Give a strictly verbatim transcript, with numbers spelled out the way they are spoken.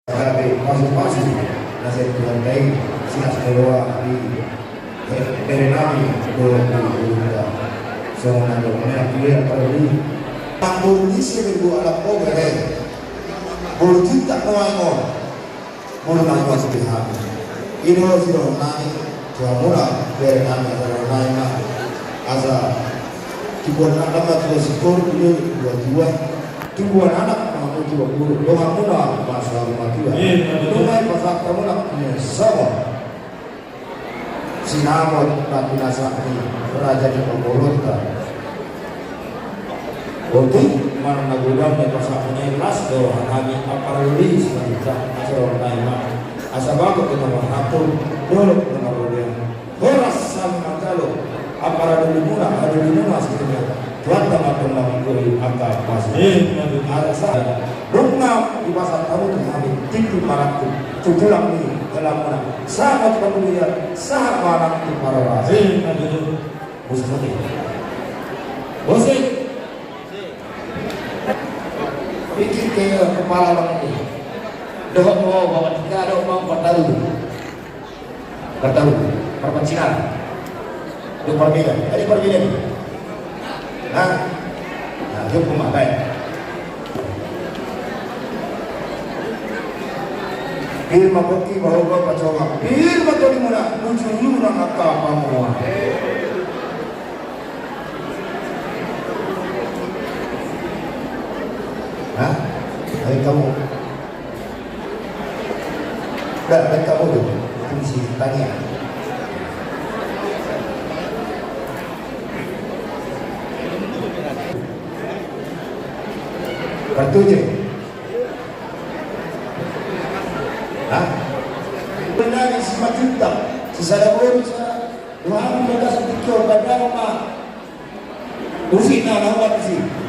Gabe pasu-pasu na sai Tuhanta i, silas ni roha di bere nami dohot di ngolunta. Songon na dohonon ni parlili. Nang boru ni ise be dua anak o bere. Boru Jintak nuaeng on. Boru na nuaeng di hami. I do sidohonon nami tu hamuna bere nami, asa dohonon nami ma. Asa tubuan anak ma tua singkoru, tubuan anak ma tua boru. Donganmuna ma saur matua. Ima tutu. Nunga dipasahat hamuna songon sinamot na pinasahat ni raja ni parboruonta. Otik manang na godang na dipasahat hamuna i, las do roha nami, amang parlili, simanjujung, asa dohonon nami ma. Asa bagot do na marhatur, dolok do na marrobean. Horas hami manjalo, amang pardolimuna, hadolimuna sitongkin. Tuhanta ma tong manggohi angka pasupasu. Ima tutu. Asa nunga dipasahat hamu tu hami tingki marangkup tu tulang ni helamuna, sahat panggulian, sahat ma nang tu parhorasan. Ima tutu. Musik lagi. Musik. Bikin ke kepala orang ini. Dohot mau bawa tiga, dohot mau empat tahun. Bertahu, perpancingan. Itu perbedaan. Tadi perbedaan. Nah, nah, itu pemakai. Pir ma pongki, bahul ma paconga. Pir ma tondimuna, ujung-ujungna angka pangomoan. Hah? Ayo kamu. Dah, baik kamu tu. Fungsi tanya. Bertujuh. Hah? Benar, si Majuta. Si Sadabon, sa-, Tuhan, mereka seperti orang, ma. Usi na, na, usi.